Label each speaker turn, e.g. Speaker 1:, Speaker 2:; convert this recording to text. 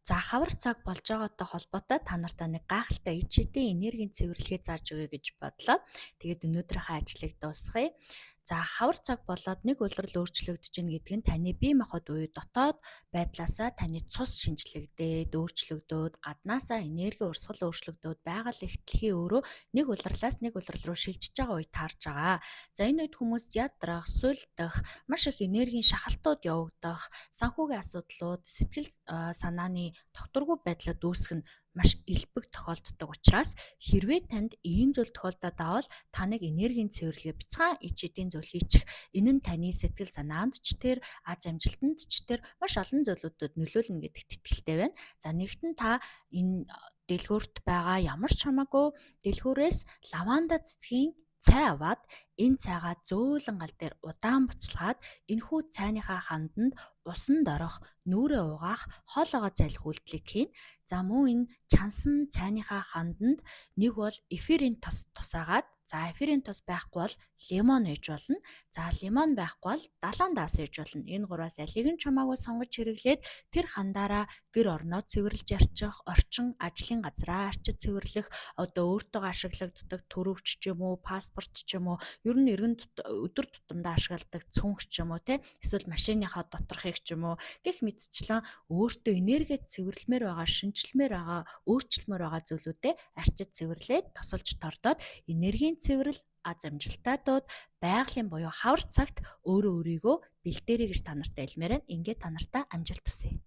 Speaker 1: За, хавар цаг болж байгаатай холбоотой та нартай нэг гайхалтай ичидийн энергийн цэвэрлэгээ зааж өгье гэж бодлоо. Тэгээд өнөөдрийнхөө ажлыг дуусгая. За, хавар цаг болоод нэг улирал өөрчлөгдөж гин гэдэг нь таны бие махбод буюу дотоод байдлаасаа таны цус шинжлэгдээд, өөрчлөгдөөд, гаднаасаа энерги урсгал өөрчлөгдөөд, байгаль их дэлхий өөрөө нэг улирлаас нэг улирал руу шилжиж байгаа үе таарж байгаа. За, энэ үед хүмүүс ядрах, сулдах, маш их энергийн шахалтууд явагдах, санхүүгийн асуудлууд, сэтгэл санааны тогтворгүй байдлаа үүсгэх нь маш элбэг тохиолддог учраас хэрвээ танд ийм зүйл тохиолдоод байвал та нэг энергийн цэвэрлэгээ бяцхан ичидийн зүйл хийчих. Энэ нь таны сэтгэл санаанд ч тэр, аз амжилтанд ч тэр маш олон зүйлүүдэд нөлөөлнө гэдэгт итгэлтэй байна. За, нэгт нь та энэ дэлгүүрт байгаа ямар ч хамаагүй дэлгүүрээс лаванда цэцгийн цай аваад энэ цайгаа зөөлөн гал дээр удаан буцалгаад энэхүү цайныхаа ханданд усанд орох, нүүрээ угаах, хоолойгоо зайлах үйлдэлийг хийнэ. За, мөн энэ чансан цайныхаа ханданд нэг бол эфирийн тос тусаагаад, за, эфирийн тос байхгүй бол лимон ээж болно. За, лимон байхгүй бол далайн даас ээж болно. Энэ гурваас алийг нь ч хамаагүй сонгож хэрэглээд тэр хандаараа гэр орноо цэвэрлж арчих, орчин ажлын газраа арчиж цэвэрлэх, одоо өөртөө ашиглагддаг төрөвч ч юм уу, паспорт ч юм уу, ер нь эргэн өдөр тутамдаа ашигладаг цүнх ч юм уу те, эсвэл машиныхаа доторхыг ч юм уу гэх мэтчлэн өөртөө энерги цэвэрлэмээр байгаа, шинжилмээр байгаа, өөрчлөмөр байгаа зүйлүүдээ арчиж цэвэрлээд тосолж тордоод энергийн цэвэрлэл аз амжилттай дууд байгалийн буюу хавар цагт өөрөө өөрийгөө бэлдээрэй гэж та нартай хэлмээр байна. Ингээд та нартай амжилт хүсье.